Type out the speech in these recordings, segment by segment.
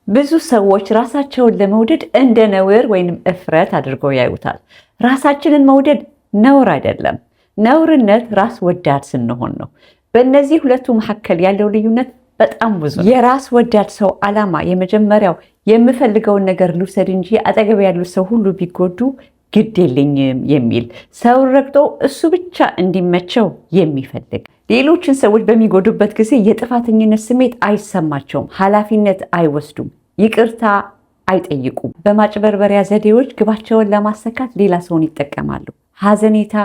ብዙ ሰዎች ራሳቸውን ለመውደድ እንደ ነውር ወይንም እፍረት አድርገው ያዩታል። ራሳችንን መውደድ ነውር አይደለም። ነውርነት ራስ ወዳድ ስንሆን ነው። በእነዚህ ሁለቱ መካከል ያለው ልዩነት በጣም ብዙ ነው። የራስ ወዳድ ሰው ዓላማ የመጀመሪያው የምፈልገውን ነገር ልውሰድ እንጂ አጠገቤ ያሉ ሰው ሁሉ ቢጎዱ ግድ የለኝም የሚል፣ ሰው ረግጦ እሱ ብቻ እንዲመቸው የሚፈልግ፣ ሌሎችን ሰዎች በሚጎዱበት ጊዜ የጥፋተኝነት ስሜት አይሰማቸውም፣ ኃላፊነት አይወስዱም፣ ይቅርታ አይጠይቁም። በማጭበርበሪያ ዘዴዎች ግባቸውን ለማሳካት ሌላ ሰውን ይጠቀማሉ። ሀዘኔታ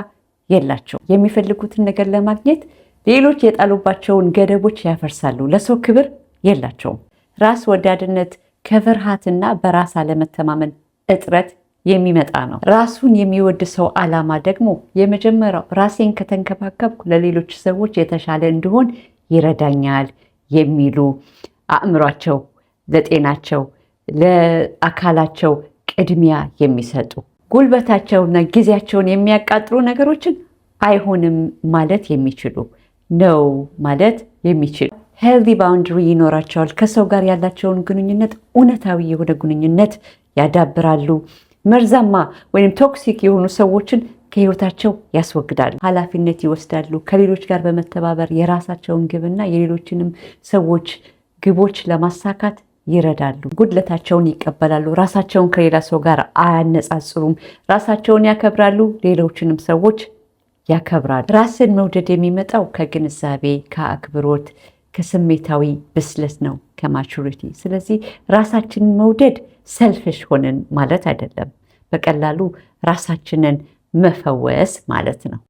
የላቸውም። የሚፈልጉትን ነገር ለማግኘት ሌሎች የጣሉባቸውን ገደቦች ያፈርሳሉ። ለሰው ክብር የላቸውም። ራስ ወዳድነት ከፍርሃትና በራስ አለመተማመን እጥረት የሚመጣ ነው። ራሱን የሚወድ ሰው ዓላማ ደግሞ የመጀመሪያው ራሴን ከተንከባከብኩ ለሌሎች ሰዎች የተሻለ እንድሆን ይረዳኛል የሚሉ፣ አእምሯቸው ለጤናቸው፣ ለአካላቸው ቅድሚያ የሚሰጡ፣ ጉልበታቸውና ጊዜያቸውን የሚያቃጥሉ ነገሮችን አይሆንም ማለት የሚችሉ፣ no ማለት የሚችሉ፣ healthy boundary ይኖራቸዋል። ከሰው ጋር ያላቸውን ግንኙነት እውነታዊ የሆነ ግንኙነት ያዳብራሉ። መርዛማ ወይም toxic የሆኑ ሰዎችን ከህይወታቸው ያስወግዳሉ። ኃላፊነት ይወስዳሉ። ከሌሎች ጋር በመተባበር የራሳቸውን ግብና የሌሎችንም ሰዎች ግቦች ለማሳካት ይረዳሉ። ጉድለታቸውን ይቀበላሉ። ራሳቸውን ከሌላ ሰው ጋር አያነጻጽሩም። ራሳቸውን ያከብራሉ፣ ሌሎችንም ሰዎች ያከብራሉ። ራስን መውደድ የሚመጣው ከግንዛቤ፣ ከአክብሮት፣ ከስሜታዊ ብስለት ነው፣ ከ maturity። ስለዚህ ራሳችንን መውደድ selfish ሆንን ማለት አይደለም። በቀላሉ ራሳችንን መፈወስ ማለት ነው።